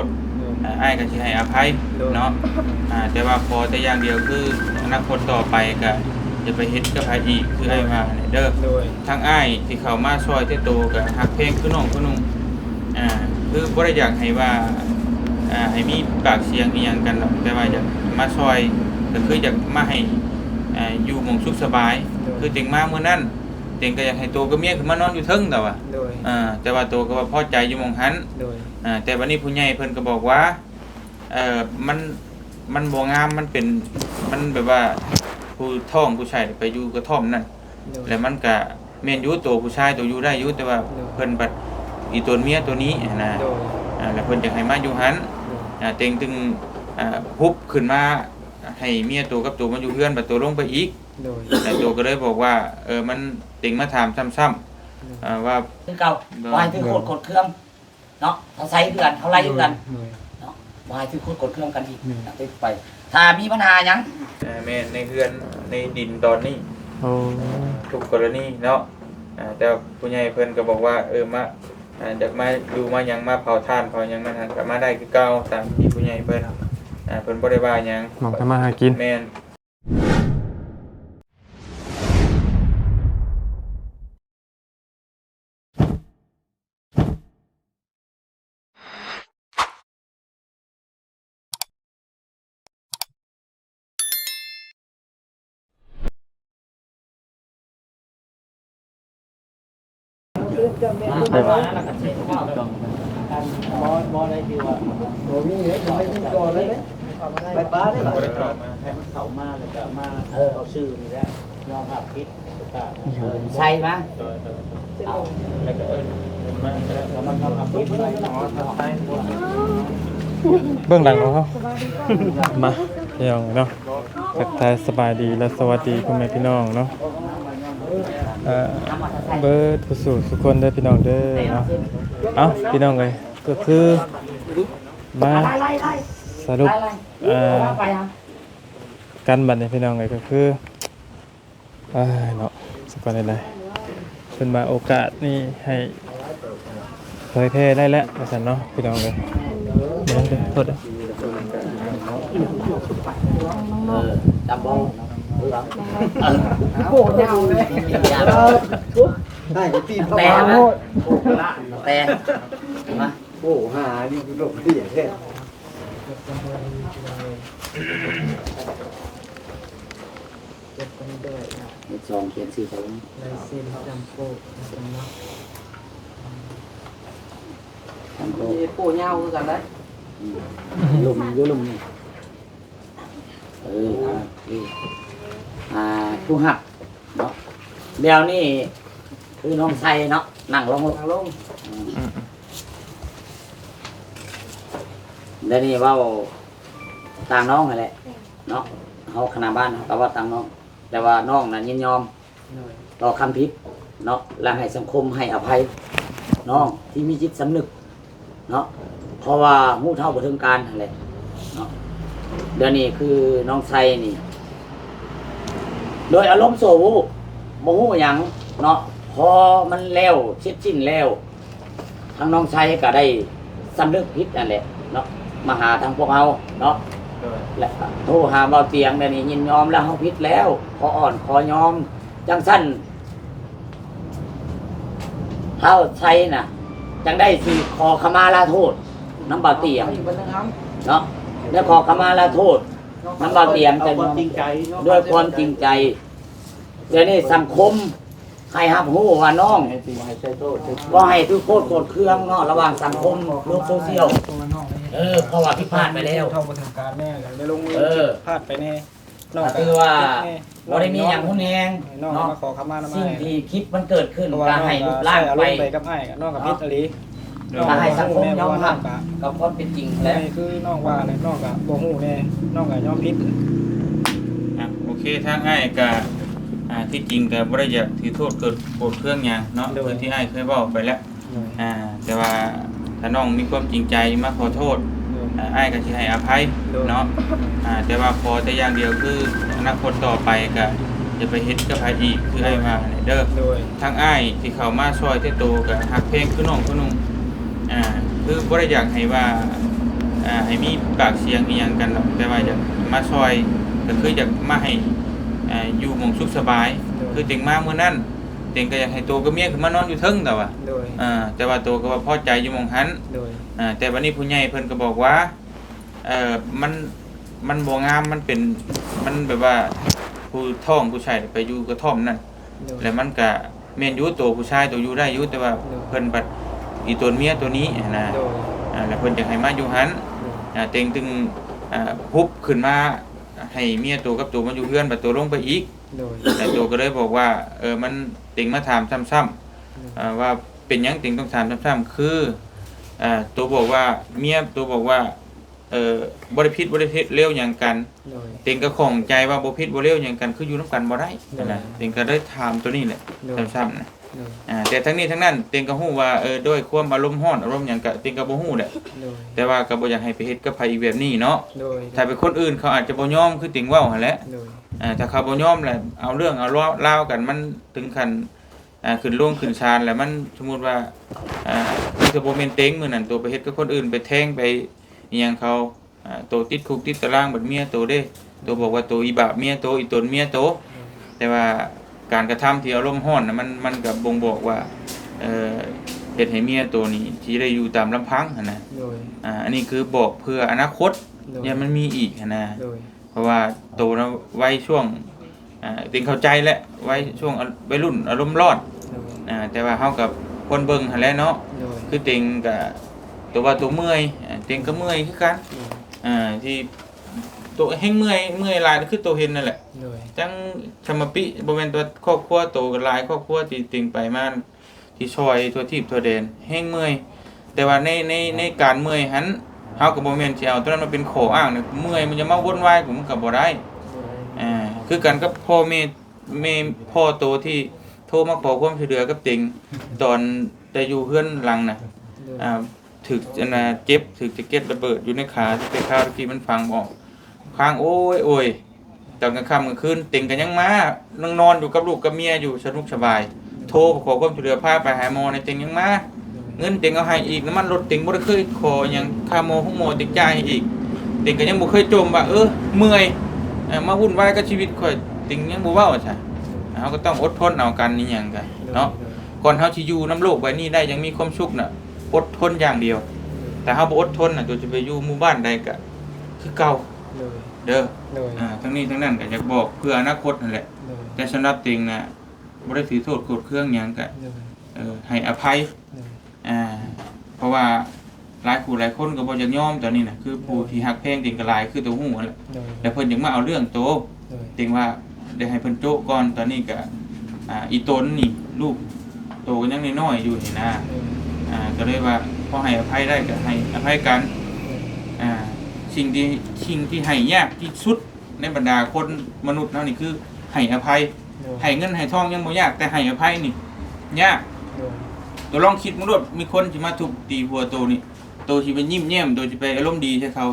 ດ ໂດຍ ອ່າ ອ້າຍກໍຊິໃຫ້ອະໄພ ໂດຍ ເນາະ ອ່າ ແຕ່ວ່າຂໍແຕ່ຢ່າງດຽວ ຄືອະນາຄົດຕໍ່ໄປກໍຢ່າໄປເຮັດກັບໃຜອີກ ຄືອ້າຍວ່າຫັ້ນແຫຼະເດີ. ໂດຍ ທາງອ້າຍທີ່ເຂົ້າມາຊ່ອຍແຕ່ໂຕກໍຮັກແພງຄືນ້ອງຄົນໜຶ່ງ ອ່າ ຄືບໍ່ໄດ້ຢາກໃຫ້ວ່າ ອ່າ ໃຫ້ມີປາກສຽງອີ່ຫຍັງກັນດອກ ແຕ່ວ່າຢາກມາຊ່ອຍ ກໍຄືຢາກມາໃຫ້ ອ່າ ຢູ່ໝ່ອງສຸກສະບາຍ ໂດຍ ຄືເຕັງມາມື້ນັ້ນ ເຕັງກໍຢາກໃຫ້ໂຕກັບເມຍຂຶ້ນມານອນຢູ່ເທິງ ແຕ່ວ່າ ໂດຍ ອ່າ ແຕ່ວ່າໂຕກໍວ່າພໍໃຈຢູ່ໝ່ອງຫັ້ນ ໂດຍ ອ່າ ແຕ່ບັດນີ້ຜູ້ໃຫຍ່ເພິ່ນກໍບອກວ່າ ເອີ ມັນ ມັນບໍ່ງາມ ມັນເປັນ ມັນແບບວ່າຜູ້ທ້ອງຜູ້ຊາຍໄປຢູ່ກະທ່ອມນັ້ນ ໂດຍ ແລ້ວມັນກະແມ່ນຢູ່ ໂຕຜູ້ຊາຍໂຕຢູ່ໄດ້ຢູ່ ແຕ່ວ່າ ໂດຍ ເພິ່ນບັດອີຕົນເມຍໂຕນີ້ຫັ້ນນະ ໂດຍ ອ່າ ແລ້ວເພິ່ນຈະໃຫ້ມາຢູ່ຫັ້ນ ໂດຍ ອ່າ ເຕັງຈຶ່ງ ອ່າ ຮຸບຂຶ້ນມາໃຫ້ເມຍໂຕກັບໂຕມາຢູ່ເຮືອນ ບັດໂຕລົງໄປອີກ ໂດຍ ແລ້ວໂຕກໍເລີຍບອກວ່າ ເອີ ມັນ ເຕັງມາຖາມຊ້ຳໆ ໂດຍ ອ່າ ວ່າ ຄືເກົ່າ ໂດຍ ບໍ່ໃຫ້ຖືໂທດໂກດເຄືອງ ເນາະ ເຮົາໃຊ້ຄືກັນ ເຮົາໄລ່ຄືກັນ ໂດຍ ເນາະ ບໍ່ໃຫ້ຖືໂທດໂກດເຄືອງກັນອີກ ໂດຍ ນຳໄປ ຖ້າມີບັນຫາຫຍັງ ເອີ ແມ່ນໃນເຮືອນໃນດິນຕອນນີ້ ໂອ້ ທຸກກໍລະນີເນາະ ເອີ ແຕ່ວ່າຜູ້ໃຫຍ່ເພິ່ນກໍບອກວ່າ ເອີ ມາ ອ່າ ຢາກມາຢູ່ມາຫຍັງ ມາເຜົາຖ່ານເຜົາຫຍັງນັ້ນ ກໍມາໄດ້ຄືເກົ່າ ຕາມທີ່ຜູ້ໃຫຍ່ເພິ່ນ ອ່າ ເພິ່ນບໍ່ໄດ້ວ່າຫຍັງ ໝ່ອງທຳມາຫາກິນ ແມ່ນ. ບໍ່ ບໍ່ໄດ້ຄືວ່າ ບໍ່ມີເດ້ ບໍ່ໄດ້ກິນກ່ອນເລີຍເດ້ ໄປປ້າເດ້ ບໍ່ໄດ້ເຂົ້າມາ ໃຫ້ມັນເຂົ້າມາແລ້ວກໍມາ ເອີ ເອົາຊື່ນີ້ແຫຼະ ຍອມຮັບຜິດ ໃສ່ມາ ເອີ ເອີ ເອົາ ແລ້ວກໍເອີ້ນມາ ແລ້ວກໍມາເຂົ້າຮັບຜິດ ເບື້ອງຫຼັງຂອງເຮົາ ມາ ພີ່ນ້ອງເນາະ ທັກທາຍສະບາຍດີ ແລະ ສະຫວັດດີພໍ່ແມ່ພີ່ນ້ອງເນາະ ເອີ ເບິດຜູ້ສູ່ທຸກຄົນເດີພີ່ນ້ອງເດີເນາະ ເອົ້າ ພີ່ນ້ອງເອີຍ ກໍຄືມາສະຫຼຸບ ເອີ ກັນບັດນີ້ພີ່ນ້ອງເອີຍ ກໍຄື ເອີ ເນາະ ສະກ່ອນໃດໆ ເພິ່ນວ່າໂອກາດນີ້ໃຫ້ເຜີຍແຜ່ໄດ້ແລ້ວວ່າຊັ້ນເນາະ ພີ່ນ້ອງເອີຍ ເດີ ໂທດເດີ ເອີ ຈຳບໍ່ ໂອ້ ຍາວເລີຍ ໄດ້ຕີນເຂົ້າມາ ແຕ່ ມາ ໂອ້ ຫານີ້ຄືລົງເດແທ້. ເຈັດຄົນດ້ວຍເນາະ ເຮັດຊອງຂຽນຊື່ເຂົາລົງ ລາຍເຊັນຈຳໂປະເນາະ ຈຳໂປະ ໂອ້ ຍາວຄືກັນເດ້ ອືມ ລຸ່ມຢູ່ລຸ່ມນີ້ ເອີ ອ່າ ໂອເຄ ອ່າ ຜູ້ຮັບເນາະ ດຽວນີ້ຄືນ້ອງໄຊເນາະ ນັ່ງລົງ ນັ່ງລົງ ອືມ ດຽວນີ້ເວົ້າ ຕ່າງນ້ອງຫັ້ນແຫຼະເນາະ ເຮົາຄະນະບ້ານເຮົາກໍເວົ້າຕ່າງນ້ອງ ແຕ່ວ່ານ້ອງນັ້ນຍິນຍອມ ໂດຍ ຕໍ່ຄຳຜິດເນາະ ແລະ ໃຫ້ສັງຄົມໃຫ້ອະໄພນ້ອງທີ່ມີຈິດສຳນຶກເນາະ ເພາະວ່າຮູ້ເທົ່າບໍ່ເຖິງການຫັ້ນແຫຼະເນາະ ດຽວນີ້ຄືນ້ອງໄຊນີ້ ໂດຍອາລົມຊົ່ວວູບ ບໍ່ຮູ້ຫຍັງເນາະ ພໍມັນແລ້ວ ເສັດສິ້ນແລ້ວ ທາງນ້ອງໄຊກໍໄດ້ສຳນຶກຜິດນັ້ນແຫຼະເນາະ ມາຫາທາງພວກເຮົາເນາະ ໂດຍ ແລະ ໂທຫາເບົາຕຽງ ດຽວນີ້ຍິນຍອມແລ້ວ ເຮົາຜິດແລ້ວ ຂໍອ່ອນຂໍຍອມ ຈັ່ງຊັ້ນ ທ້າວໄຊນະ ຈັ່ງໄດ້ຊິຂໍຂະມາລາໂທດນຳເບົາຕຽງເນາະ ແລະ ຂໍຂະມາລາໂທດນຳເບົາຕຽງ ເອົາຄວາມຈິງໃຈເນາະ ດ້ວຍຄວາມຈິງໃຈ ດຽວນີ້ສັງຄົມ ໃຫ້ຮັບຮູ້ວ່ານ້ອງ ບໍ່ໃຫ້ຖືກໂທດໂກດເຄືອງເນາະ ລະຫວ່າງສັງຄົມໂລກໂຊຊຽວ ເອີ ເພາະວ່າຜິດພາດໄປແລ້ວ ເທົ່າບໍ່ເຖິງການແນ່ ໄດ້ລົງມື ເອີ ຜິດພາດໄປແນ່ ນ້ອງກໍຖືວ່າບໍ່ໄດ້ມີຫຍັງຮຸນແຮງເນາະ ມາຂໍຂະມານຳອ້າຍ ສິ່ງທີ່ຄລິບມັນເກີດຂຶ້ນ ກໍໃຫ້ລົບລ້າງໄປ ນ້ອງກໍໃຊ້ອາລົມໄປກັບອ້າຍ ນ້ອງກໍຜິດອີ່ຫຼີ ກໍໃຫ້ສັງຄົມຍອມຮັບກັບຄວາມເປັນຈິງແຫຼະ ຄືນ້ອງວ່າແຫຼະ ນ້ອງກໍບໍ່ຮູ້ແນ່ ນ້ອງກໍຍອມຜິດ ອ່ະ ໂອເຄ ທາງອ້າຍກໍ ອ່າ ທີ່ຈິງກໍບໍ່ໄດ້ຢາກຖືໂທດເກີດໂກດເຄືອງຫຍັງເນາະ ໂດຍ ຄືທີ່ອ້າຍເຄີຍເວົ້າໄປແລ້ວ ໂດຍ ອ່າ ແຕ່ວ່າຖ້ານ້ອງມີຄວາມຈິງໃຈມາຂໍໂທດ ໂດຍ ອ່າ ອ້າຍກໍຊິໃຫ້ອະໄພ ໂດຍ ເນາະ ອ່າ ແຕ່ວ່າຂໍແຕ່ຢ່າງດຽວ ຄືອະນາຄົດຕໍ່ໄປກໍຢ່າໄປເຮັດກັບໃຜອີກ ຄືອ້າຍວ່າຫັ້ນແຫຼະເດີ ໂດຍ ທາງອ້າຍທີ່ເຂົ້າມາຊ່ອຍແຕ່ໂຕກໍຮັກແພງຄືນ້ອງຄົນໜຶ່ງ ອ່າ ຄືບໍ່ໄດ້ຢາກໃຫ້ວ່າ ອ່າ ໃຫ້ມີປາກສຽງມີຫຍັງກັນດອກ ແຕ່ວ່າຢາກມາຊ່ອຍ ກໍຄືຢາກມາໃຫ້ ອ່າ ຢູ່ໝ່ອງສຸກສະບາຍ. ໂດຍ ຄືເຕັງມາມື້ນັ້ນ ເຕັງກໍຢາກໃຫ້ໂຕກັບເມຍຂຶ້ນມານອນຢູ່ເທິງ ແຕ່ວ່າ ໂດຍ ອ່າ ແຕ່ວ່າໂຕກໍວ່າພໍໃຈຢູ່ໝ່ອງຫັ້ນ. ໂດຍ ອ່າ ແຕ່ບັດນີ້ຜູ້ໃຫຍ່ເພິ່ນກໍບອກວ່າ ເອີ ມັນ ມັນບໍ່ງາມ ມັນເປັນ ມັນແບບວ່າຜູ້ທ້ອງຜູ້ຊາຍໄປຢູ່ກະທ່ອມນັ້ນ ໂດຍ ແລ້ວມັນກະແມ່ນຢູ່ ໂຕຜູ້ຊາຍໂຕຢູ່ໄດ້ຢູ່ ແຕ່ວ່າ ໂດຍ ເພິ່ນບັດອີຕົນເມຍໂຕນີ້ຫັ້ນນະ ໂດຍ ອ່າ ແລ້ວເພິ່ນຢາກໃຫ້ມາຢູ່ຫັ້ນ ໂດຍ ອ່າ ເຕັງຈຶ່ງ ອ່າ ຮຸບຂຶ້ນມາໃຫ້ເມຍໂຕກັບໂຕມາຢູ່ເຮືອນ ບັດໂຕລົງໄປອີກ ໂດຍ ແລ້ວໂຕກໍເລີຍບອກວ່າ ເອີ ມັນ ເຕັງມາຖາມຊ້ຳໆ ໂດຍ ອ່າ ວ່າເປັນຫຍັງເຕັງຕ້ອງຖາມຊ້ຳໆ ຄື ອ່າ ໂຕບອກວ່າ ເມຍໂຕບອກວ່າ ເອີ ບໍ່ໄດ້ຜິດບໍ່ໄດ້ເລວຫຍັງກັນ ໂດຍ ເຕັງກໍຂ້ອງໃຈວ່າບໍ່ຜິດບໍ່ເລວຫຍັງກັນ ຄືຢູ່ນຳກັນບໍ່ໄດ້ ໂດຍ ຫັ້ນນະ ເຕັງກໍໄດ້ຖາມໂຕນີ້ແຫຼະ ໂດຍ ຊ້ຳໆນະ ໂດຍ ອ່າ ແຕ່ທັງນີ້ທັງນັ້ນ ເຕັງກໍຮູ້ວ່າ ເອີ ດ້ວຍຄວາມອາລົມຮ້ອນອາລົມຫຍັງ ກໍເຕັງກໍບໍ່ຮູ້ແຫຼະ ໂດຍ ແຕ່ວ່າກໍບໍ່ຢາກໃຫ້ໄປເຮັດກັບໃຜອີກແບບນີ້ເນາະ ໂດຍ ຖ້າເປັນຄົນອື່ນເຂົາອາດຈະບໍ່ຍອມຄືເຕັງເວົ້າຫັ້ນແຫຼະ ໂດຍ ອ່າ ຖ້າເຂົາບໍ່ຍອມແຫຼະ ເອົາເລື່ອງເອົາລາວກັນ ມັນເຖິງຂັ້ນ ອ່າ ຂຶ້ນໂລງຂຶ້ນສານແລ້ວ ມັນສົມມຸດວ່າ ອ່າ ມັນກໍບໍ່ແມ່ນເຕັງ ມື້ນັ້ນໂຕໄປເຮັດກັບຄົນອື່ນ ໄປແທງໄປອີ່ຫຍັງເຂົາ ອ່າ ໂຕຕິດຄຸກຕິດຕາລາງ ບັດເມຍໂຕເດ້ ໂຕບອກວ່າໂຕອີບາບເມຍໂຕ ອີຕົນເມຍໂຕ ແຕ່ວ່າການກະທຳທີ່ອາລົມຮ້ອນນະ ມັນ ມັນກໍບົ່ງບອກວ່າ ເອີ ເຮັດໃຫ້ເມຍໂຕນີ້ຊິໄດ້ຢູ່ຕາມລຳພັງຫັ້ນນະ ໂດຍ ອ່າ ອັນນີ້ຄືບອກເພື່ອອະນາຄົດ ໂດຍ ຢ້ານມັນມີອີກຫັ້ນນະ ໂດຍ ເພາະວ່າໂຕນະໄວຊ່ວງ ອ່າ ເຕັງເຂົ້າໃຈແຫຼະ ໄວຊ່ວງອາ ໄວລຸ້ນອາລົມຮ້ອນ ໂດຍ ອ່າ ແຕ່ວ່າເຮົາກໍຄວນເບິ່ງຫັ້ນແຫຼະເນາະ ໂດຍ ຄືເຕັງກໍ ໂຕວ່າໂຕເມື່ອຍ ອ່າ ເຕັງກໍເມື່ອຍຄືກັນ ໂດຍ ອ່າ ທີ່ໂຕແຮ່ງເມື່ອຍ ເມື່ອຍຫຼາຍຄືໂຕເຫັນນັ້ນແຫຼະ ໂດຍ ທັງສຳມະປິ ບໍ່ແມ່ນແຕ່ຄອບຄົວໂຕ ກໍຫຼາຍຄອບຄົວທີ່ເຕັງໄປມາ ທີ່ຊ່ອຍທົ່ວທີບທົ່ວແດນ ແຮ່ງເມື່ອຍ ແຕ່ວ່າໃນ ໃນ ໃນການເມື່ອຍຫັ້ນ ເຮົາກໍບໍ່ແມ່ນຊິເອົາຕົວນັ້ນມາເປັນຂໍ້ອ້າງນະ ເມື່ອຍມັນຈະມາວົນວາຍ ມັນກໍບໍ່ໄດ້ ໂດຍ ອ່າ ຄືກັນກັບພໍ່ແມ່ ແມ່ ພໍ່ໂຕທີ່ໂທມາຂໍຄວາມຊ່ວຍເຫຼືອກັບເຕັງ ຕອນແຕ່ຢູ່ເຮືອນຫຼັງນະ ໂດຍ ອ່າ ຖືກອັນນ່າເຈັບ ຖືກສະເກັດລະເບີດຢູ່ໃນຂາ ແຕ່ຄາວຕະກີ້ມັນຝັງບໍ່ອອກ ຄ້າງໂອຍໂອຍ ຕອນກາງຄ່ຳກາງຄືນ ເຕັງກໍຍັງມາ ນັ່ງນອນຢູ່ກັບລູກກັບເມຍຢູ່ ສະໜຸກສະບາຍ ໂທຂໍຄວາມຊ່ວຍເຫຼືອ ພາໄປຫາໝໍນີ້ ເຕັງຍັງມາ ເງິນເຕັງເອົາໃຫ້ອີກ ນ້ຳມັນລົດເຕັງບໍ່ໄດ້ເຄີຍຂໍຫຍັງ ຄ່າໝໍໂຮງໝໍເຕັງຈ່າຍໃຫ້ອີກ ເຕັງກໍຍັງບໍ່ເຄີຍຈົ່ມວ່າ ເອີ ເມື່ອຍ ເອີ ມາວຸ່ນວາຍກັບຊີວິດຂ້ອຍ ເຕັງຍັງບໍ່ເວົ້າຊະ ເຮົາກໍຕ້ອງອົດທົນເອົາກັນ ອີຫຍັງກະເນາະ ກ່ອນເຮົາຊິຢູ່ນຳໂລກໃບນີ້ໄດ້ຢ່າງມີຄວາມສຸກນະ ອົດທົນຢ່າງດຽວ ຖ້າເຮົາບໍ່ອົດທົນນະ ໂຕຈະໄປຢູ່ໝູ່ບ້ານໃດກະຄືເກົ່າ ໂດຍ ເດີ ໂດຍ ອ່າ ທັງນີ້ທັງນັ້ນກໍຢາກບອກເພື່ອອະນາຄົດຫັ້ນແຫຼະ ໂດຍ ແຕ່ສຳລັບເຕັງນະ ບໍ່ໄດ້ຖືໂທດໂກດເຄືອງຫຍັງ ກະ ໂດຍ ເອີ ໃຫ້ອະໄພ ໂດຍ ອ່າ ເພາະວ່າຫຼາຍຄູ່ຫຼາຍຄົນກໍບໍ່ຢາກຍອມຕອນນີ້ນະ ຄືຜູ້ທີ່ຮັກແພງເຕັງກໍຫຼາຍ ຄືໂຕຮູ້ຫັ້ນແຫຼະ ໂດຍ ແລ້ວເພິ່ນຢາກມາເອົາເລື່ອງໂຕ ໂດຍ ເຕັງວ່າໄດ້ໃຫ້ເພິ່ນໂຈະກ່ອນ ຕອນນີ້ກະ ອ່າ ອີຕົນນີ້ ລູກໂຕກໍຍັງນ້ອຍໆຢູ່ຫັ້ນນະ ໂດຍ ອ່າ ກໍເລີຍວ່າພໍໃຫ້ອະໄພໄດ້ກໍໃຫ້ອະໄພກັນ ໂດຍ ອ່າ ສິ່ງທີ່ ສິ່ງທີ່ໃຫ້ຍາກທີ່ສຸດ ໃນບັນດາຄົນມະນຸດເຮົານີ້ຄືໃຫ້ອະໄພ ໂດຍ ໃຫ້ເງິນໃຫ້ທອງຍັງບໍ່ຍາກ ແຕ່ໃຫ້ອະໄພນີ້ຍາກ ໂດຍ ໂຕລອງຄິດເບິ່ງໂລດ ມີຄົນຊິມາທຸບຕີຫົວໂຕນີ້ ໂຕຊິໄປຍິ້ມແຍ້ມ ໂຕຊິໄປອາລົມດີໃສ່ເຂົາ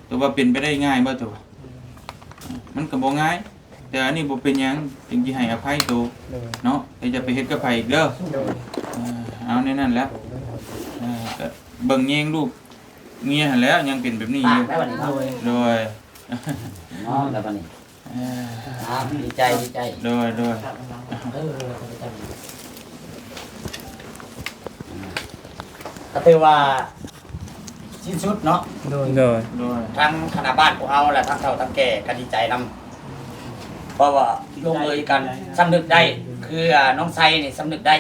ໂຕວ່າເປັນໄປໄດ້ງ່າຍບໍ່ໂຕ? ອືມ ມັນກໍບໍ່ງ່າຍ ແຕ່ອັນນີ້ບໍ່ເປັນຫຍັງ ຈຶ່ງຊິໃຫ້ອະໄພໂຕ ໂດຍ ເນາະ ແຕ່ຢ່າໄປເຮັດກັບໃຜອີກເດີ ໂດຍ ເອີ ເອົາແນວນັ້ນແຫຼະ ເອີ ກໍເບິ່ງແຍງລູກເມຍຫັ້ນແຫຼະ ຍັງເປັນແບບນີ້ຢູ່ ໂດຍ ໂດຍ ເນາະ ແລ້ວບັດນີ້ ເອີ ອ່າ ດີໃຈ ດີໃຈ ໂດຍ ໂດຍ ເອີ ກໍຖືວ່າສິ້ນສຸດເນາາະ ໂດຍ ໂດຍ ໂດຍ ທັງຄະນະບ້ານພວກເຮົາ ແລະ ທັງເຖົ້າທັງແກ່ກໍດີໃຈນຳ ເພາະວ່າລົງເອີຍກັນ ສຳນຶກໄດ້ ຄື ອ່າ ນ້ອງໄຊນີ້ສຳນຶກໄດ້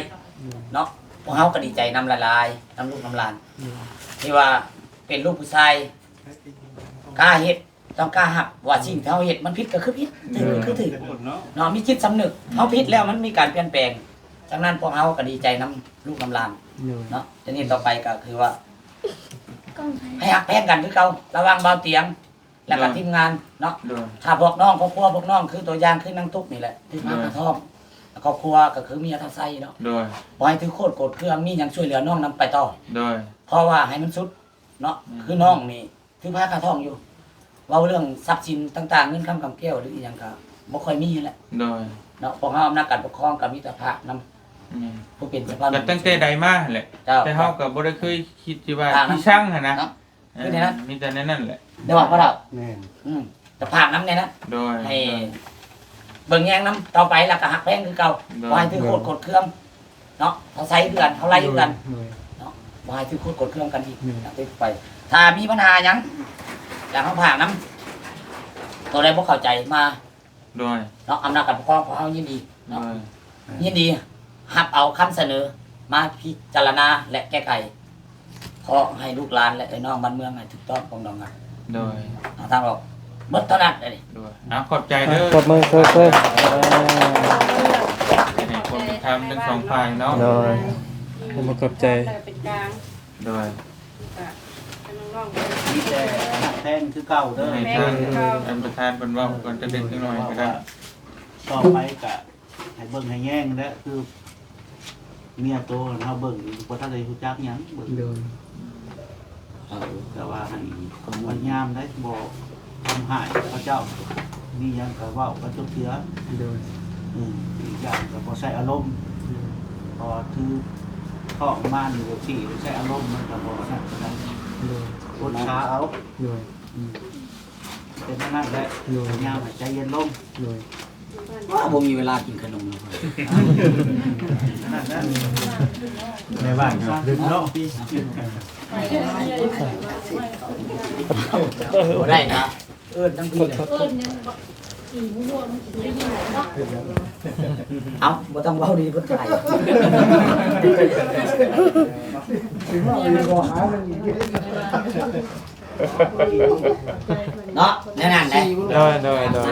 ເນາະ ພວກເຮົາກໍດີໃຈນຳຫຼາຍໆ ນຳລູກນຳຫຼານ ໂດຍ ທີ່ວ່າເປັນລູກຜູ້ຊາຍ ກ້າເຮັດ ຕ້ອງກ້າຮັບວ່າສິ່ງທີ່ເຮົາເຮັດມັນຜິດກໍຄືຜິດ ຖືກກໍຄືຖືກເນາະ ມີຈິດສຳນຶກ ເຮົາຜິດແລ້ວມັນມີການປ່ຽນແປງ ດັ່ງນັ້ນພວກເຮົາກໍດີໃຈນຳລູກນຳຫຼານເນາະ ຈາກນີ້ຕໍ່ໄປກໍຄືວ່າໃຫ້ຮັກແພງກັນຄືເກົ່າ ລະຫວ່າງບ່າວຕຽງ ແລ້ວກໍທີມງານເນາະ ຖ້າພວກນ້ອງຄອບຄົວພວກນ້ອງຄືຕົວຢ່າງຄືນາງຕຸກນີ້ແຫຼະ ຖືກພາຄາທ້ອງ ຄອບຄົວກໍຄືເມຍທັບໃສ່ເນາະ ບໍ່ໃຫ້ຖືກໂຄດໂກດເຄືອງ ມີຫຍັງຊ່ວຍເຫຼືອນ້ອງນຳໄປຕໍ່ ເພາະວ່າໃຫ້ມັນສຸດ ເນາະ ອືມ ຄືນ້ອງນີ້ຖືພາຄາທ້ອງຢູ່ ເວົ້າເລື່ອງຊັບສິນຕ່າງໆ ເງິນຄຳກຳແກ້ວ ຫຼື ອີ່ຫຍັງກໍບໍ່ຄ່ອຍມີຫັ້ນແຫຼະ ໂດຍ ເນາະ ພວກເຮົາອຳນາດການປົກຄອງກໍມີແຕ່ພາກນຳ ແມ່ນ ຜູ້ເປັນສະພາບ ກໍຕັ້ງແຕ່ໃດມາຫັ້ນແຫຼະ ເຈົ້າ ແຕ່ເຮົາກໍບໍ່ໄດ້ເຄີຍຄິດທີ່ວ່າ ອ່າ ທີ່ຊັງຫັ້ນນະ ເນາະ ຄືແນວນັ້ນ ມີແຕ່ແນວນັ້ນແຫຼະ ໄດ້ບໍ່ພໍ່ເຖົ້າ? ແມ່ນ ອືມ ກໍຝາກນຳແດ່ນະ ໂດຍ ໃຫ້ ໂດຍ ເບິ່ງແຍງນຳຕໍ່ໄປ ແລ້ວກໍຮັກແພງຄືເກົ່າ ໂດຍ ບໍ່ໃຫ້ຖືກໂກດ ໂດຍ ໂກດເຄືອງເນາະ ເຮົາໃຊ້ຄືກັນ ເຮົາໄລ່ຄືກັນ ໂດຍ ເນາະ ບໍ່ໃຫ້ຖືກໂກດ ໂກດເຄືອງກັນອີກ ໂດຍ ຫຼັງຈາກນີ້ໄປ ຖ້າມີບັນຫາຫຍັງ ຢາກໃຫ້ເຮົາຝາກນຳ ໂຕໃດບໍ່ເຂົ້າໃຈມາ ໂດຍ ເນາະ ອຳນາດການປົກຄອງຂອງເຮົາຍິນດີເນາະ ໂດຍ ຍິນດີຮັບເອົາຄຳສະເໜີມາພິຈາລະນາ ແລະ ແກ້ໄຂ ຂໍໃຫ້ລູກຫຼານ ແລະ ເອື້ອຍນ້ອງບ້ານເມືອງໃຫ້ຖືກຕ້ອງປອງດອງກັນ ໂດຍ ຫາທາງອອກໝົດເທົ່ານັ້ນເດ້ ໂດຍ ເອົາ ຂອບໃຈເດີ ຂອບມືເຊີ ເຊີ ເອີ ໃຫ້ຄວາມເປັນທຳທັງສອງຝ່າຍເນາະ ໂດຍ ຂອບໃຈ ເປັນກາງ ໂດຍ ກໍໃຫ້ນ້ອງໆ ມີແຕ່ຮັກແພງຄືເກົ່າເດີ ໃຫ້ທາງທ່ານປະທານເພິ່ນເວົ້າກ່ອນຈັກເລັກນ້ອຍກໍໄດ້ ຕໍ່ໄປກໍໃຫ້ເບິ່ງໃຫ້ແຍງແຫຼະ ຄືເມຍໂຕເຮົາເບິ່ງບໍ່ທັນໄດ້ຮູ້ຈັກຫຍັງເບິ່ງ ໂດຍ ເອີ ແຕ່ວ່າໃຫ້ພະຍາຍາມໄດ້ ບໍ່ທຳຮ້າຍເຂົາເຈົ້າ ມີຫຍັງກໍເວົ້າກັນຈົບເສຍ ໂດຍ ເອີ ອີກຢ່າງກໍບໍ່ໃຊ້ອາລົມ ໂດຍ ເພາະວ່າຖືທ້ອງມານີ້ ໂອເຄ ໃຊ້ອາລົມມັນກໍບໍ່ນັ້ນປານໃດ ໂດຍ ອົດສາເອົາ ໂດຍ ອືມ ເປັນແນວນັ້ນແຫຼະ ໂດຍ ຍາມໃຫ້ໃຈເຢັນລົງ ໂດຍ ວ່າບໍ່ມີເວລາກິນຂະໜົມແລ້ວ ແມ່ບ້ານກໍດຶກເນາະ ບໍ່ໄດ້ນະ ເອີ້ນທັງພີ້ເລີຍ ເອີ້າ ບໍ່ຕ້ອງເວົ້າດີເພິ່ນຖ່າຍ ເນາະ ແນວນັ້ນແຫຼະ ໂດຍ ໂດຍ ໂດຍ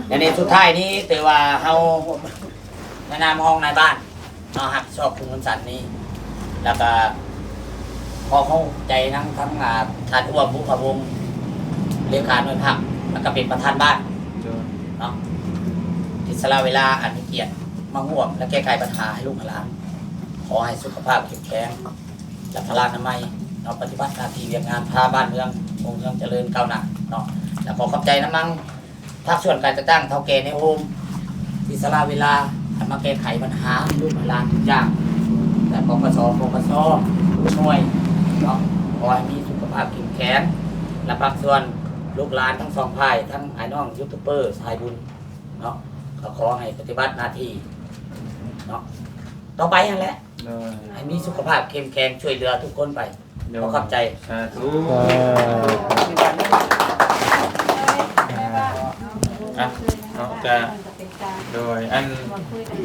ແລະ ໃນສຸດທ້າຍນີ້ຖືວ່າເຮົາໃນນາມຮອງນາຍບ້ານເນາະ ຮັບຜິດຊອບຄຸມເຮືອນສັນນີ້ ແລ້ວກະຂໍຂອບໃຈນຳທັງ ອ່າ ທ່ານອ້ວມ ບຸກຂະວົງ ເລຂາໜ່ວຍພັກ ແລ້ວກະເປັນປະທານບ້ານ ໂດຍ ເນາະ ທີ່ສະຫຼະເວລາອັນມີກຽດມາຮ່ວມ ແລະ ແກ້ໄຂບັນຫາໃຫ້ລູກໃຫ້ຫຼານ ຂໍໃຫ້ສຸຂະພາບເຂັ້ມແຂງ ແລະ ພະລານາໄມເນາະ ປະຕິບັດໜ້າທີ່ວຽກງານພາບ້ານເມືອງຮຸ່ງເຮືອງຈະເລີນກ້າວໜ້າເນາະ ແລະ ຂໍຂອບໃຈນຳນຳພາກສ່ວນການຈັດຕັ້ງເຖົ້າແກ່ໃນໂຮມ ທີ່ສະຫຼະເວລາໃຫ້ມາແກ້ໄຂບັນຫາໃຫ້ລູກໃຫ້ຫຼານທຸກຢ່າງ ແລະ ປກສ ປກສ ທຸກໜ່ວຍເນາະ ຂໍໃຫ້ມີສຸຂະພາບເຂັ້ມແຂງ ແລະ ພາກສ່ວນລູກຫຼານທັງສອງຝ່າຍ ທັງອ້າຍນ້ອງຢູທູບເບີສາຍບຸນເນາະ ກໍຂໍໃຫ້ປະຕິບັດໜ້າທີ່ເນາະ ຕໍ່ໄປຫັ້ນແຫຼະ ໂດຍ ໃຫ້ມີສຸຂະພາບເຂັ້ມແຂງ ຊ່ວຍເຫຼືອທຸກຄົນໄປ ໂດຍ ຂໍຂອບໃຈ ສາທຸ ສາທຸ ອ່ະ ເນາະ ກະ ໂດຍ ອັນ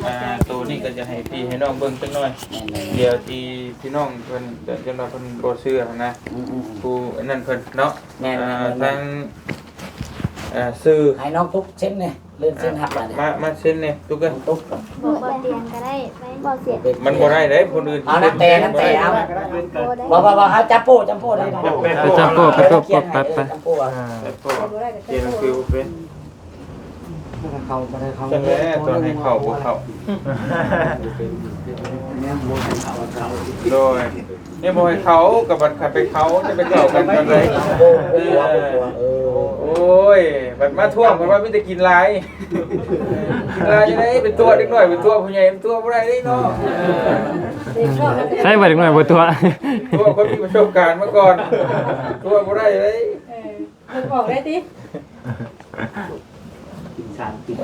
ອ່າ ໂຕນີ້ກໍຈະໃຫ້ພີ່ໃຫ້ນ້ອງເບິ່ງຈັກໜ່ອຍ ແມ່ນໆ ດຽວທີ່ພີ່ນ້ອງເພິ່ນ ຈະ ຈະວ່າເພິ່ນບໍ່ເຊື່ອຫັ້ນນະ ອືມໆໆ ຜູ້ອັນນັ້ນເພິ່ນເນາະ ແມ່ນໆໆ ອ່າ ທາງ ອ່າ ຊື່ ໃຫ້ນ້ອງຕຸກເຊັນແດ່ ເລື່ອນເຊັນຮັບບາດນີ້ ມາ ມາເຊັນແດ່ຕຸກເອີຍ ຕຸກ ບໍ່ ບໍ່ຕຽງກໍໄດ້ ບໍ່ຕຽງ ມັນບໍ່ໄດ້ເດ້ ຄົນອື່ນ ເອົານຳແຕ່ ນຳແຕ່ ເອົາ ບໍ່ໄດ້ ບໍ່ ບໍ່ ບໍ່ ເອົາຈັບໂປ້ ຈັບໂປ້ໄດ້ ຈັບໂປ້ ຈັບໂປ້ ໄປ ໄປ ໄປ ໄປ ຈັບໂປ້ ອ່າ ຈັບໂປ້ ຂຽນໜັງສືບໍ່ເປັນ ເຂົ້າບໍ່ໄດ້ເຂົ້າ ຊັ້ນແຫຼະ ຕອນໃຫ້ເຂົ້າບໍ່ເຂົ້າ ໂດຍ ນີ້ບໍ່ໃຫ້ເຂົ້າ ກໍບັດຄັນໄປເຂົ້າ ຈະໄປເຂົ້າກັນຕອນໃດ ເອີ ໂອ້ຍ ບັດມາທວງ ບັດວ່າມີແຕ່ກິນຫຼາຍ ກິນຫຼາຍຈັ່ງໃດ ໄປຕົວະເດັກນ້ອຍ ໄປຕົວະຜູ້ໃຫຍ່ ໄປຕົວະບໍ່ໄດ້ເດ້ເນາະ ໃຊ້ບໍ່ເດັກນ້ອຍບໍ່ຕົວະ ຕົວະຄົນມີປະສົບການມາກ່ອນ ຕົວະບໍ່ໄດ້ເດ້ ເອີ ເພິ່ນບອກໄດ້ຕິ ກິນສາມກິນ ໂອ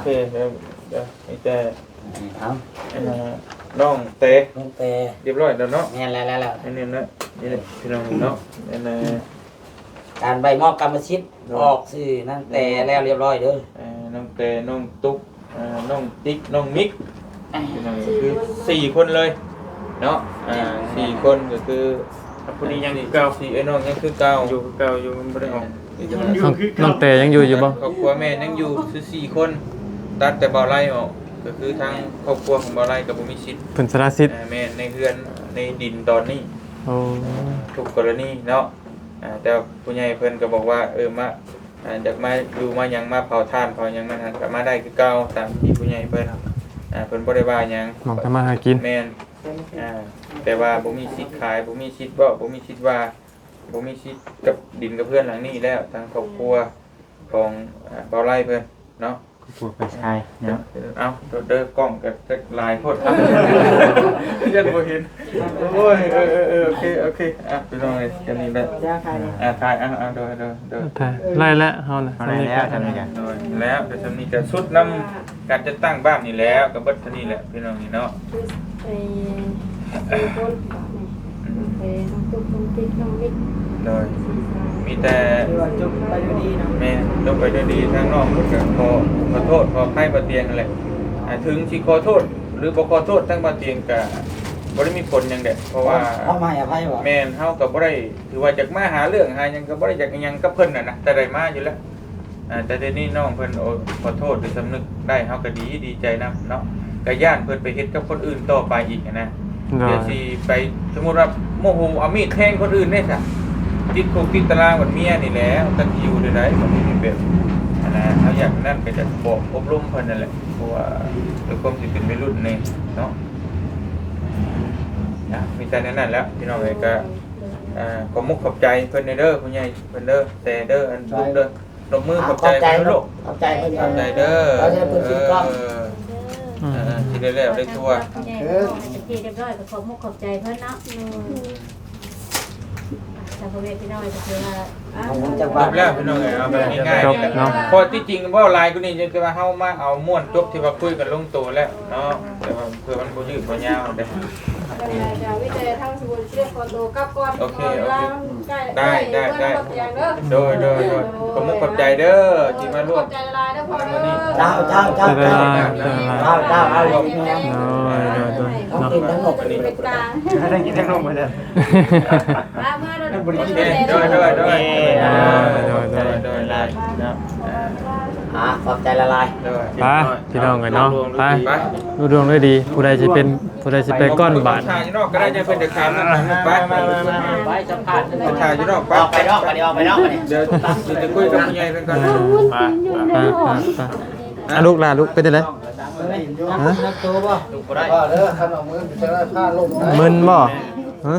ເຄ ດຽວ ມີແຕ່ ເອົາ ອັນນ່າ ນ້ອງແຕ ນ້ອງແຕ ຮຽບຮ້ອຍແລ້ວເນາະ ແມ່ນແລ້ວ ແລ້ວ ອັນນີ້ນະ ນີ້ແຫຼະ ພີ່ນ້ອງເນາະ ອັນນ່າ ການໃບມອບກຳມະສິດ ໂດຍ ອອກຊື່ນາງແຕແລ້ວຮຽບຮ້ອຍເດີ ເອີ ນ້ອງແຕ ນ້ອງຕຸກ ເອີ ນ້ອງຕິກ ນ້ອງມິກ ພີ່ນ້ອງ ຄືສີ່ຄົນເລີຍເນາະ ອ່າ ສີ່ຄົນກໍຄື ຜູ້ນີ້ຍັງຄືເກົ່າ ສີ່ ເອີ ນ້ອງຍັງຄືເກົ່າ ຢູ່ຄືເກົ່າຢູ່ ມັນບໍ່ໄດ້ອອກ ນ້ອງແຕຍັງຢູ່ຢູ່ບໍ່? ຄອບຄົວແມ່ນຍັງຢູ່ຊື່ສີ່ຄົນ ຕັດແຕ່ບ່າວໄລອອກ ກໍຄືທາງຄອບຄົວຂອງບ່າວໄລກໍບໍ່ມີສິດ ເພິ່ນສະລະສິດ ອ່າ ແມ່ນ ໃນເຮືອນໃນດິນຕອນນີ້ ໂອ້ ທຸກກໍລະນີເນາະ ອ່າ ແຕ່ຜູ້ໃຫຍ່ເພິ່ນກໍບອກວ່າ ເອີ ມາ ອ່າ ຢາກມາຢູ່ມາຫຍັງ ມາເຜົາຖ່ານເຜົາຫຍັງນັ້ນ ກໍມາໄດ້ຄືເກົ່າ ຕາມທີ່ຜູ້ໃຫຍ່ເພິ່ນ ອ່າ ເພິ່ນບໍ່ໄດ້ວ່າຫຍັງ ໝ່ອງທຳມາຫາກິນ ແມ່ນ ອ່າ ແຕ່ວ່າບໍ່ມີສິດຂາຍ ບໍ່ມີສິດເວົ້າ ບໍ່ມີສິດວ່າ ບໍ່ມີສິດກັບດິນກັບເຮືອນຫຼັງນີ້ແລ້ວ ທາງຄອບຄົວຂອງ ອ່າ ບ່າວໄລເພິ່ນເນາະ ຜູ້ໄປຊາຍເນາະ. ເອົາ ໂທດເດີ ກ້ອງກໍຈັກຫຼາຍໂພດ ຢ້ານບໍ່ເຫັນ. ໂອ້ຍ ເອີໆໆ ໂອເຄ ໂອເຄ ອ່ະ ພີ່ນ້ອງເອີຍ ກັນນີ້ແຫຼະ ອ່ະ ຖ່າຍ ອ່ະ ອ່ະ ໂດຍໆ ຖ່າຍ ໄດ້ແລ້ວເຮົານະ ເຮົາໄດ້ແລ້ວ ສ່ຳນີ້ກໍ ໂດຍ ແລ້ວກໍສ່ຳນີ້ກໍສຸດນຳການຈັດຕັ້ງບ້ານນີ້ແຫຼະ ກໍເບິດເທົ່ານີ້ແຫຼະ ພີ່ນ້ອງນີ້ເນາະ. ໄປສີ່ຄົນບາດນີ້ ອືມ ໄປນ້ອງຕຸກ ນ້ອງຕິກ ນ້ອງມິກ ໂດຍ ສີ່ສາວ ມີແຕ່ ຖືວ່າຈົບໄປດ້ວຍດີເນາະ. ແມ່ນ ຈົບໄປດ້ວຍດີ ທາງນ້ອງເພິ່ນກໍຂໍ ຂໍໂທດຂໍອະໄພບ່າວຕຽງຫັ້ນແຫຼະ. ອ່າ ເຖິງຊິຂໍໂທດ ຫຼື ບໍ່ຂໍໂທດທາງບ່າວຕຽງກໍບໍ່ໄດ້ມີຜົນຫຍັງແຫຼະ ເພາະວ່າ ເຮົາໃຫ້ອະໄພບໍ່? ແມ່ນ ເຮົາກໍບໍ່ໄດ້ຖືວ່າຈະມາຫາເລື່ອງຫາຫຍັງ ກໍບໍ່ໄດ້ຢາກອີ່ຫຍັງກັບເພິ່ນຫັ້ນນະ ແຕ່ໄດ້ມາຢູ່ແລ້ວ. ອ່າ ແຕ່ດຽວນີ້ນ້ອງເພິ່ນ ໂອ້ ຂໍໂທດ ຫຼື ສຳນຶກໄດ້ ເຮົາກໍດີ ດີໃຈນຳເນາະ. ກໍຢ້ານເພິ່ນໄປເຮັດກັບຄົນອື່ນຕໍ່ໄປອີກຫັ້ນນະ. ໂດຍ ດຽວຊິໄປ ສົມມຸດວ່າໂມໂຫເອົາມີດແທງຄົນອື່ນເດ້ຊະ ຕິດຄຸກຕິດຕາລາງບັດເມຍນີ້ແຫຼະ ຈັກຊິຢູ່ແນວໃດ. ມັນມີແບບ ອັນນ່າ ເຮົາຢາກນັ້ນກໍຈະບອກອົບລົມເພິ່ນນັ້ນແຫຼະ ເພາະວ່າດ້ວຍຄວາມທີ່ເປັນໄວລຸ້ນນີ້ເນາະ. ນະ ມີແຕ່ແນວນັ້ນແຫຼະ ພີ່ນ້ອງເອີຍ. ກໍ ອ່າ ຂອບມຸກຂອບໃຈເພິ່ນເດີ ຜູ້ໃຫຍ່ເພິ່ນເດີ ແຕ່ເດີ ອັນ ຂອບໃຈ ລຸກເດີ ຕົບມື ອ່າ ຂອບໃຈເພິ່ນລູກ ຂອບໃຈເພິ່ນ ຂອບໃຈເດີ ເອີ ເອີ ຊິໄດ້ແລ້ວໄດ້ທົ່ວ ເອີ ເປັນທີ່ຮຽບຮ້ອຍ ກໍຂອບມຸກຂອບໃຈເພິ່ນເນາະ. ອືມ ອ່ະ ສຳເລັດພີ່ນ້ອງ ກໍຄືວ່າ ຈົບແລ້ວພີ່ນ້ອງເອີຍ ເອົາແບບງ່າຍໆ ເນາະ. ເພາະທີ່ຈິງເວົ້າຫຼາຍກວ່ານີ້ ຈະວ່າເຮົາມາເອົາມ່ວນຈົບທີ່ວ່າຄຸຍກັນລົງໂຕແລ້ວເນາະ ແຕ່ວ່າເພື່ອມັນບໍ່ຍືດບໍ່ຍາວເດ້. ເອີ ເອີ ມີແຕ່ທາງສະບຸນຊິໄດ້ຂໍໂຕກັບກ່ອນ ໂອເຄ ເພາະເວລາມັນໃກ້ ໄດ້ ໄດ້ ໄດ້ ໂດຍ ໂດຍ ໂດຍ ຂອບມຸກຂອບໃຈເດີ ທີ່ມາຮ່ວມ ຂອບໃຈຫຼາຍໆເດີພໍ່ເດີ ມື້ນີ້ ເຈົ້າ ເຈົ້າ ເຈົ້າ ເຈົ້າ ເຈົ້າ ເຈົ້າ ເຈົ້າ ເອົາອີກແມ່ ໂດຍ ໂດຍ ໂດຍ ເນາະ ກິນທັງນົມ ເປັນການ ໄດ້ກິນທັງນົມໝົດເລີຍ ມາ ມາ ໂດຍ ໂດຍ ໂດຍ ໂດຍ ອ່າ ຂອບໃຈຫຼາຍໆ ໂດຍ ໄປ ພີ່ນ້ອງເອີຍເນາະ ໄປ ໄປ ລຸລ່ວງດ້ວຍດີ ຜູ້ໃດຊິເປັນ ຜູ້ໃດຊິໄປກ່ອນບາດ ຖ້າຢູ່ນອກກໍໄດ້ ຢ່າເພິ່ນຈະຖາມນຳ ໄປ ໄປ ໄປ ໄປ ໄປ ຖ້າຢູ່ນອກ ໄປ ອອກໄປນອກ ໄປ ອອກໄປນອກ ດຽວ ດຽວຈະຄຸຍກັບຜູ້ໃຫຍ່ເພິ່ນກ່ອນ ໄປ ໄປ ໄປ ໄປ ອ່ະ ລູກຫຼານ ລູກເປັນຈັ່ງໃດ? ຮະ? ມຶນບໍ່? ຮະ?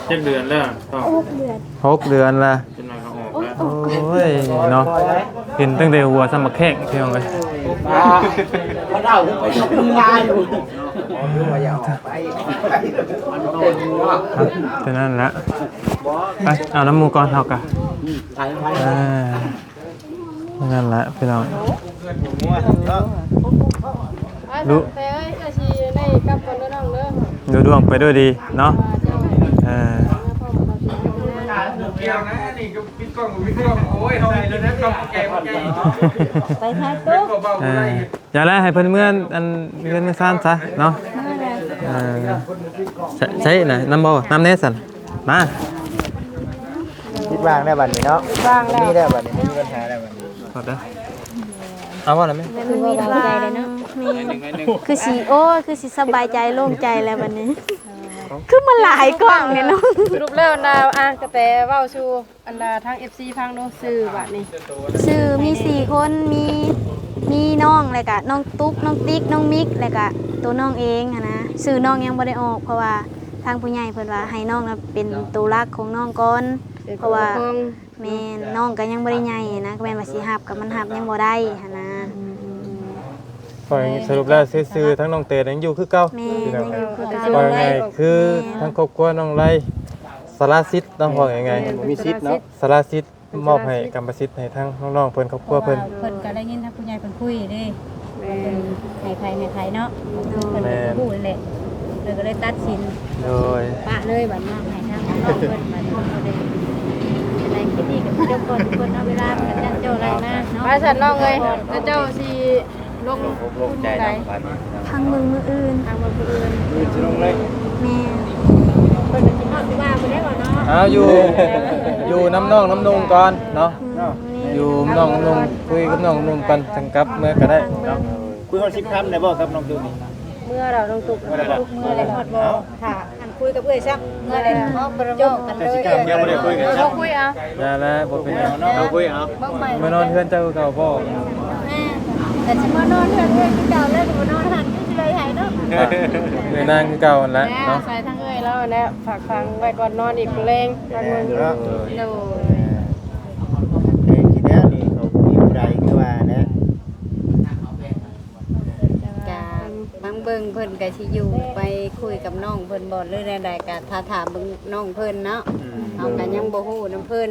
ຈັກເດືອນແລ້ວ? ຫົກເດືອນລະ ຈົນວ່າເຂົາອອກແລ້ວ ໂອ້ຍເນາະ ເຫັນຕັ້ງແຕ່ຫົວສ່ຳໝາກແຂ້ງ ພີ່ນ້ອງເອີຍ ອ່າ ເຂົາເລົ່າໄປຍົກມືລາຢູ່ ເທົ່ານັ້ນລະ ໄປ ເອົານຳໝູ່ກ່ອນ ເຮົາກະ ອ່າ ນັ້ນລະພີ່ນ້ອງ ລຸ ແຕ່ເອີຍ ເຈົ້າຊິໄດ້ກັບກ່ອນເດີນ້ອງເດີ ລຸລ່ວງໄປດ້ວຍດີເນາະ ເອີ ໄປຖ່າຍຕູ້ ເອີ ຢ່າແລະ ໃຫ້ເພິ່ນເມືອ ອັນ ເຮືອນເມືອຊານຊະເນາະ ເອີ ໃຊ້ນະ ນຳບໍ່ ນຳແດ່ຊັ້ນ ມາ ປິດວາງແລ້ວບັດນີ້ເນາະ ວາງແລ້ວ ມີແລ້ວບັດນີ້ ບໍ່ມີບັນຫາແລ້ວບັດນີ້ ເອົາບໍ່ລະແມ່ ຄືວ່າເບົາໃຈເລີຍເນາະ ແມ່ນ ຄືຊິ ໂອ້ຍ ຄືຊິສະບາຍໃຈໂລ່ງໃຈແລ້ວບັດນີ້ ຄືມັນຫຼາຍກ້ອງແທ້ເນາະ ສະຫຼຸບແລ້ວນະ ອ່າ ກະແຕເວົ້າສູ່ ອັນດາທາງເອັຟຊີຟັງດູ ຊື່ບາດນີ້ ຊື່ມີສີ່ຄົນ ມີ ມີນ້ອງ ແລ້ວກະນ້ອງຕຸກ ນ້ອງຕິກ ນ້ອງມິກ ແລ້ວກະໂຕນ້ອງເອງຫັ້ນນະ ຊື່ນ້ອງຍັງບໍ່ໄດ້ອອກ ເພາະວ່າທາງຜູ້ໃຫຍ່ເພິ່ນວ່າໃຫ້ນ້ອງນະເປັນໂຕຫຼັກຂອງນ້ອງກ່ອນ ເພາະວ່າ ແມ່ນ ນ້ອງກໍຍັງບໍ່ໄດ້ໃຫຍ່ນະ ກໍແມ່ນວ່າຊິຮັບກໍມັນຮັບຍັງບໍ່ໄດ້ຫັ້ນນະ ອືມ ອືມ ອືມ ສະຫຼຸບແລ້ວຊື່ໆ ທັງນ້ອງເຕນຍັງຢູ່ຄືເກົ່າ ແມ່ນ ຍັງຢູ່ຄືເກົ່າ ວ່າງ່າຍຄື ແມ່ນ ທາງຄອບຄົວນ້ອງໄລ ສາລະສິດເນາະ ເວົ້າງ່າຍໆ ບໍ່ມີສິດເນາະ ສາລະສິດ ມອບໃຫ້ກຳມະສິດໃຫ້ທາງນ້ອງໆເພິ່ນ ຄອບຄົວເພິ່ນ ເພາະວ່າເພິ່ນກໍໄດ້ຍິນທາງຜູ້ໃຫຍ່ເພິ່ນຄຸຍເດ້ ແມ່ນ ເພິ່ນໃຫ້ໃຜໃຫ້ໃຜເນາະ ເພິ່ນກໍຮູ້ແຫຼະ ເພິ່ນກໍເລີຍຕັດສິນ ໂດຍ ປະເລີຍ ບັດມອບໃຫ້ທາງນ້ອງເພິ່ນ ບັດນີ້ເພິ່ນກໍໄດ້ ໄດ້ຄິດດີກັບເຈົ້າກ່ອນທຸກຄົນເນາະ ເວລາເພິ່ນຈັດເຈົ້າໄລ່ມາເນາະ ວ່າຊັ້ນນ້ອງເອີຍ ແລ້ວເຈົ້າຊິ ລົງ ລົງທຶນໃດ ພັງເບິ່ງມື້ອື່ນ ພັງເບິ່ງມື້ອື່ນ ມື້ອື່ນຊິລົງເລີຍ ແມ່ນ ເພິ່ນກໍຊິຮອດຄືວ່າບໍ່ໄດ້ວ່າເນາະ ເອົາຢູ່ ຢູ່ນຳນ້ອງນຳນຸ່ງກ່ອນເນາະ ອືມ ຢູ່ນຳນ້ອງນຳນຸ່ງ ຄຸຍກັບນ້ອງນຳນຸ່ງກ່ອນ ຈັ່ງກັບເມືອກໍໄດ້ເນາະ ຄຸຍຮອດສິບຄຳໄດ້ບໍ່ກັບນ້ອງຕຸກນີ້ ເມືອແລ້ວນ້ອງຕຸກ ເມືອແລ້ວ ເມືອແລ້ວຮອດບໍ່ ຖ້າ ອັນຄຸຍກັບເອື້ອຍຊ້ຳ ເມື່ອໃດເນາະ ບໍ່ໄດ້ເວົ້າກັນເລີຍ ຍັງບໍ່ໄດ້ຄຸຍກັນ ເຮົາຄຸຍເອົາ ຢ່າແລ້ວ ບໍ່ເປັນຫຍັງ ເຮົາຄຸຍເອົາ ເບິ່ງໃໝ່ ມານອນເຮືອນເຈົ້າຄືເກົ່າບໍ່ ແມ່ນ ແຕ່ຊິມານອນເຮືອນເອື້ອຍຄືເກົ່າແລ້ວ ກໍມານອນຫັ້ນ ຄືຊິໄດ້ໃຫ້ເນາະ ເອື້ອຍນາງຄືເກົ່າຫັ້ນແຫຼະເນາະ ອາໄສທາງເອື້ອຍລາວຫັ້ນແຫຼະ ຝາກຝັງໄວ້ກ່ອນນອນອີກມື້ແລງ ແມ່ນເນາະ ໂດຍ ແຕ່ຊິແລ້ວນີ້ ເຂົາບໍ່ມີຜູ້ໃດ ຄືວ່າແຫຼະ ເບິ່ງເພິ່ນກໍຊິຢູ່ໄປຄຸຍກັບນ້ອງເພິ່ນບໍ່ ຫຼືແນວໃດ ກໍຖ້າຖາມເບິ່ງນ້ອງເພິ່ນເນາະ. ອືມ ເຮົາກໍຍັງບໍ່ຮູ້ນຳເພິ່ນ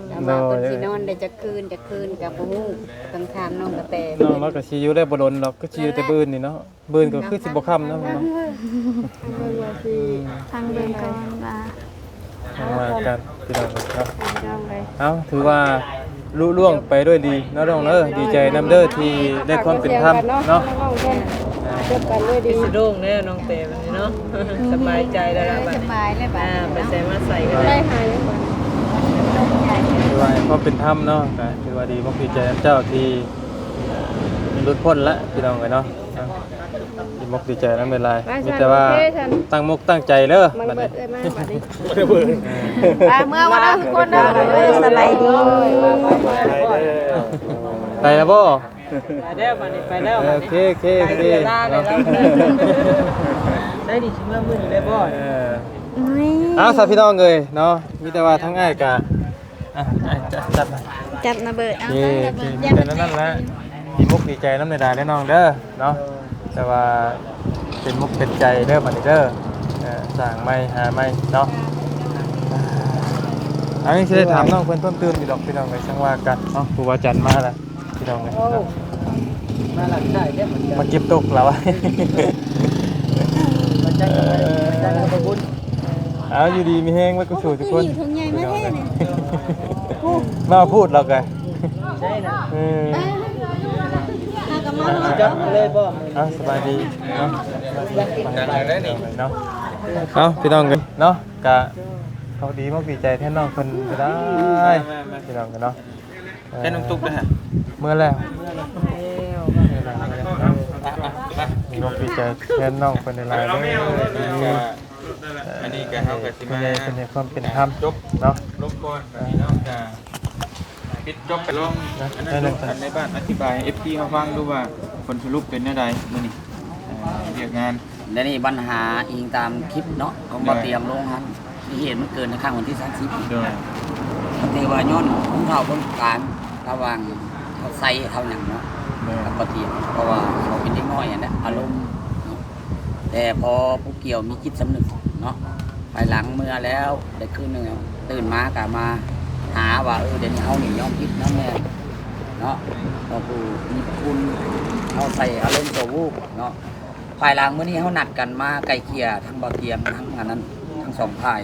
ແຕ່ວ່າເພິ່ນ ໂດຍ ຊິນອນໄດ້ຈັກຄືນ ຈັກຄືນກໍບໍ່ຮູ້ ຕ້ອງຖາມນ້ອງກະແຕ. ນ້ອງລາວກໍຊິຢູ່ໄດ້ບໍ່ດົນດອກ ຄືຊິຢູ່ແຕ່ມື້ອື່ນນີ້ເນາະ. ມື້ອື່ນກໍຄືຊິບໍ່ຄ່ຳນະ ເນາະ. ເບິ່ງວ່າຊິ ອືມ ຟັງເບິ່ງກ່ອນວ່າ ຈັ່ງວ່າກັນ ພີ່ນ້ອງເອີຍເນາະ. ພີ່ນ້ອງເອີຍ ເອົ້າ ຖືວ່າລຸລ່ວງໄປດ້ວຍດີເນາະນ້ອງເອີຍ. ດີໃຈນຳເດີທີ່ໄດ້ຄວາມເປັນທຳເນາະ ນ້ອງເພິ່ນ. ອ່າ ຈົບກັນດ້ວຍດີ ສະໂດງແລ້ວນ້ອງແຕບັດນີ້ເນາະ. ສະບາຍໃຈແລ້ວລະບັດນີ້ ສະບາຍແລ້ວບັດນີ້ ອ່າ ໄປໃສມາໃສກໍໄດ້ ໄປຫາຫຍັງບັດນີ້. ຖືວ່າຄວາມເປັນທຳເນາະ ກໍຖືວ່າດີມຸກດີໃຈນຳເຈົ້າທີ່ ມັນຫຼຸດພົ້ນລະ ພີ່ນ້ອງເອີຍເນາະ. ອ່ະ ດີມຸກດີໃຈນຳຫຼາຍໆ ມີແຕ່ວ່າ ໂອເຄ ຊັ້ນ ຕັ້ງມົກຕັ້ງໃຈເດີ ມາເບີດເອີຍ ມາບັດນີ້ ໄປເມືອກັນເດີທຸກຄົນເດີ. ເອີ ສະບາຍດີ ໄປແລ້ວບໍ່? ໄປແລ້ວບັດນີ້ ໄປແລ້ວບັດນີ້ ໂອເຄ ໂອເຄ ໂອເຄ ໄດ້ເວລາແລ້ວ ເນາະ ໄດ້ດີຊິເມືອມື້ນີ້ໄດ້ບໍ່? ເອີ ເອົາຊະ ພີ່ນ້ອງເອີຍເນາະ ມີແຕ່ວ່າທາງອ້າຍກະ ອ່ະ ອ່ະ ຈັບ ຈັບ ຈັບນະເບີດ ເອົາ ເອີ ແຕ່ນັ້ນແຫຼະ ດີມຸກດີໃຈນຳຫຼາຍໆເດີນ້ອງເດີເນາະ. ແຕ່ວ່າເປັນມຸກເປັນໃຈເດີບັດນີ້ເດີ ເອີ ສ້າງໃໝ່ຫາໃໝ່ເນາະ. ອັນນີ້ຊິໄດ້ຖາມນ້ອງເພິ່ນເພີ່ມຕື່ມຢູ່ດອກ ພີ່ນ້ອງເອີຍ ຈັ່ງວ່າກັນເນາະ. ຄູບາອາຈານມາແລ້ວ ພີ່ນ້ອງເອີຍ ໂອ້ ເນາະ ມາຫຼັກໃຊ້ເດ້ ມາເກັບຕົກລາວ ມາຈັດ ມາຈັດ ເອີ ມາຈັດ ເອົາຢູ່ດີມີແຮງເບິດ ເອົາ ສູ່ທຸກຄົນ ຖົງໃຫຍ່ມາແທ້ນີ້ ມາພູດລາວກະ ໃຊ່ນະ ເອີ ເອົາ ສະບາຍດີເນາະ ເນາະ. ເອົາ ພີ່ນ້ອງເອີຍເນາະ ກະເຮົາດີມຸກດີໃຈແທນນ້ອງເພິ່ນກໍໄດ້ ມາໆໆ ພີ່ນ້ອງເອີຍເນາະ. ແຕ່ນ້ອງຕຸກເດ້ ເມືອແລ້ວ ເມືອແລ້ວ ເມືອແລ້ວ ມາ ມາ ມາ ດີມຸກດີໃຈແທນນ້ອງເພິ່ນຫຼາຍໆເດີ. ອັນນີ້ກໍເຮົາກໍຊິມາ ເອີ ເພິ່ນໃຫ້ຄວາມເປັນທຳ ຈົບເນາະ ລົງກ່ອນ ອັນນີ້ເນາະ ກໍປິດຈົບ ລອງ ນະ ອັນນັ້ນ ໃຫ້ ໃຫ້ໃນບ້ານອະທິບາຍໃຫ້ເອັຟຊີເຮົາຟັງດູວ່າ ຜົນສະຫຼຸບເປັນແນວໃດມື້ນີ້ ເອີ ວຽກງານ. ແລະນີ້ບັນຫາອີງຕາມຄລິບເນາະ ຂອງ ໂດຍ ບ່າວຕຽງລົງຫັ້ນ ທີ່ເຫດມັນເກີດໃນຄັ້ງວັນທີສາມສິບ ໂດຍ ກໍຖືວ່າຍ້ອນຜູ້ເຖົ້າຄົນກາງ ລະຫວ່າງເຖົ້າໄຊເຖົ້າຫຍັງເນາະ ໂດຍ ກັບບ່າວຕຽງ ເພາະວ່າເຂົາເປັນເດັກນ້ອຍຫັ້ນແຫຼະ ອາລົມເນາະ. ແຕ່ພໍຜູ້ກ່ຽວມີຈິດສຳນຶກເນາະ ພາຍຫຼັງເມືອແລ້ວໄດ້ຄືນໜຶ່ງ ຕື່ນມາກໍມາຫາວ່າ ເອີ ດຽວນີ້ເຮົານີ້ຍອມຜິດນຳແດ່ເນາະ ກໍຄືມີຄຸນ ເຮົາໃສ່ອາລົມຊົ່ວວູບເນາະ. ພາຍຫຼັງມື້ນີ້ເຮົານັດກັນມາໄກ່ເກ່ຍທັງບ່າວຕຽງ ທັງອັນນັ້ນ ທັງສອງຝ່າຍ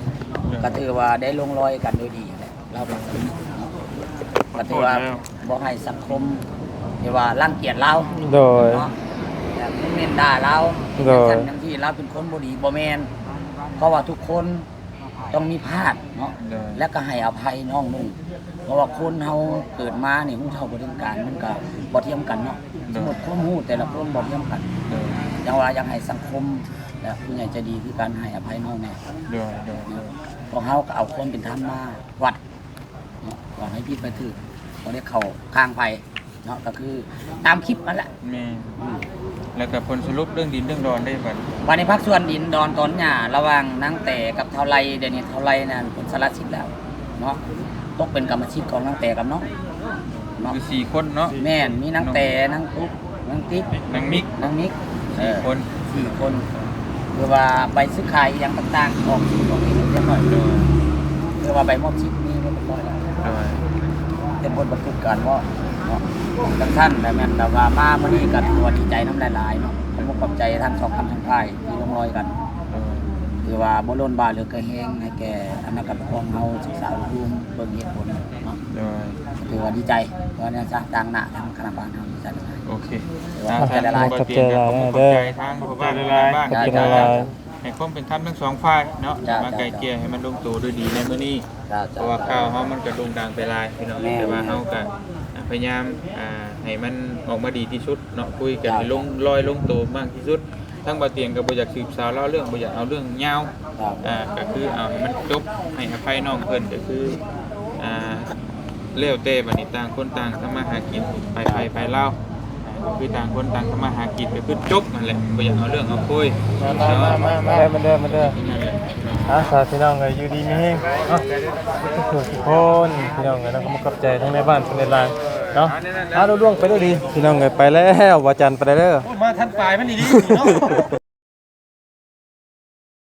ກໍຖືວ່າໄດ້ລົງລອຍກັນໂດຍດີແຫຼະ. ລາວກໍສຳນຶກເນາະ ກໍຖືວ່າບໍ່ໃຫ້ສັງຄົມທີ່ວ່າລັງກຽດລາວ ໂດຍ ເນາະ ແລະ ຄອມເມັນດ່າລາວ ໂດຍ ຈັ່ງຊັ້ນຈັ່ງຊີ້ ລາວເປັນຄົນບໍ່ດີ ບໍ່ແມ່ນ ເພາະວ່າທຸກຄົນ ຕ້ອງມີພາດເນາະ ໂດຍ ແລະກໍໃຫ້ອະໄພນ້ອງນຸ່ງ ເພາະວ່າຄົນເຮົາເກີດມານີ້ຮູ້ເທົ່າບໍ່ເຖິງການ ມັນກໍບໍ່ທຽມກັນເນາະ ໂດຍ ສົມມຸດຄວາມຮູ້ແຕ່ລະຄົນບໍ່ທຽມກັນ ໂດຍ ຈັ່ງວ່າຢາກໃຫ້ສັງຄົມ ແລະຜູ້ໃຫຍ່ໃຈດີຄືກັນໃຫ້ອະໄພນ້ອງແດ່ ໂດຍ ໂດຍ ໂດຍ ພວກເຮົາກໍເອົາຄວາມເປັນທຳມາວັດເນາະ ວ່າໃຫ້ຜິດໃຫ້ຖືກ ບໍ່ໄດ້ເຂົ້າຂ້າງໃຜ ເນາະ ກໍຄືຕາມຄລິບນັ້ນແຫຼະ ແມ່ນ ອືມ ແລ້ວກໍຜົນສະຫຼຸບເລື່ອງດິນເລື່ອງດອນໄດ້ບັດ ບັດນີ້ພາກສ່ວນດິນດອນຕອນຫຍ້າລະຫວ່າງນາງແຕກັບທ້າວໄລ ດຽວນີ້ທ້າວໄລນັ້ນເພິ່ນສະລະສິດແລ້ວເນາະ ຕົກເປັນກຳມະສິດຂອງນາງແຕກັບນ້ອງເນາະ ຄືສີ່ຄົນເນາະ ແມ່ນ ມີນາງແຕ ນາງຕຸກ ນາງຕິກ ນາງມິກ ນາງມິກ ເອີ ສີ່ຄົນ ສີ່ຄົນ ຄືວ່າໃບຊື້ຂາຍອີ່ຫຍັງຕ່າງໆ ອອກຊື່ຂອງເອງຮຽບຮ້ອຍ ໂດຍ ຄືວ່າໃບມອບສິດມີຮຽບຮ້ອຍແລ້ວ ໂດຍ ເຮັດບົດບັນທຶກການເວົ້າເນາະ ຈັ່ງຊັ້ນແຫຼະ ແມ່ນແຕ່ວ່າມາມື້ນີ້ກໍຖືວ່າດີໃຈນຳຫຼາຍໆເນາະ ຂອບອົກຂອບໃຈທັງສອງຄຳສອງຝ່າຍທີ່ລົງລອຍກັນ ໂດຍ ຖືວ່າບໍ່ລົ້ນບາເຫຼືອກະແຮງໃຫ້ແກ່ອະນາຄົດຂອງເຮົາ ສຶກສາອົບຮົມເບິ່ງເຫດຜົນເນາະ ໂດຍ ຖືວ່າດີໃຈ ເພາະວ່າໃນທາງຕ່າງໜ້າທາງຄະນະບ້ານເຮົາດີໃຈຫຼາຍ ໂອເຄ ຖືວ່າຂອບໃຈຫຼາຍໆ ຂອບໃຈຫຼາຍໆເດີ ຂອບໃຈທາງພໍ່ບ້ານ ຂອງຄະນະບ້ານ ຂອບໃຈຫຼາຍໆ ໃຫ້ຄວາມເປັນທຳທັງສອງຝ່າຍເນາະ ເຈົ້າ ມາໄກ່ເກ່ຍໃຫ້ມັນລົງໂຕດ້ວຍດີໃນມື້ນີ້ ເຈົ້າ ເຈົ້າ ເພາະວ່າຂ່າວເຮົາມັນກໍໂດ່ງດັງໄປຫຼາຍພີ່ນ້ອງ ແມ່ນ ແຕ່ວ່າເຮົາກໍ ອ່າ ພະຍາຍາມ ອ່າ ໃຫ້ມັນອອກມາດີທີ່ສຸດເນາະ ຄຸຍກັນ ເຈົ້າ ໃຫ້ລົງລອຍລົງໂຕມາກທີ່ສຸດ ທາງບ່າວຕຽງກໍບໍ່ຢາກສືບສາວລາວເລື່ອງ ບໍ່ຢາກເອົາເລື່ອງຍາວ ເຈົ້າ ອ່າ ກໍຄືເອົາໃຫ້ມັນຈົບ ໃຫ້ອະໄພນ້ອງເພິ່ນ ກໍຄື ອ່າ ແລ້ວແຕ່ບັດນີ້ຕ່າງຄົນຕ່າງທຳມາຫາກິນ ໄປໃຜໄປລາວ ອ່າ ກໍຄືຕ່າງຄົນຕ່າງທຳມາຫາກິນ ກໍຄືຈົບນັ້ນແຫຼະ ບໍ່ຢາກເອົາເລື່ອງເອົາໂຄຍ ມາ ມາ ມາ ມາ ມາເດີ ມາເດີ ນັ້ນແຫຼະ ອ່າ ສາ ພີ່ນ້ອງເອີຍ ຢູ່ດີມີແຮງເນາະ ທຸກໆຄົນ ພີ່ນ້ອງເອີຍເນາະ ຂອບໃຈທັງໃນບ້ານເພິ່ນຫຼາຍ ເນາະ ຫາລຸລ່ວງໄປດ້ວຍດີ ພີ່ນ້ອງເອີຍ ໄປແລ້ວ ວາຈັນ ໄປແລ້ວເດີ. ໂອ້ຍ ມາທັນປາຍມັນອີ່ຫຼີເນາະ.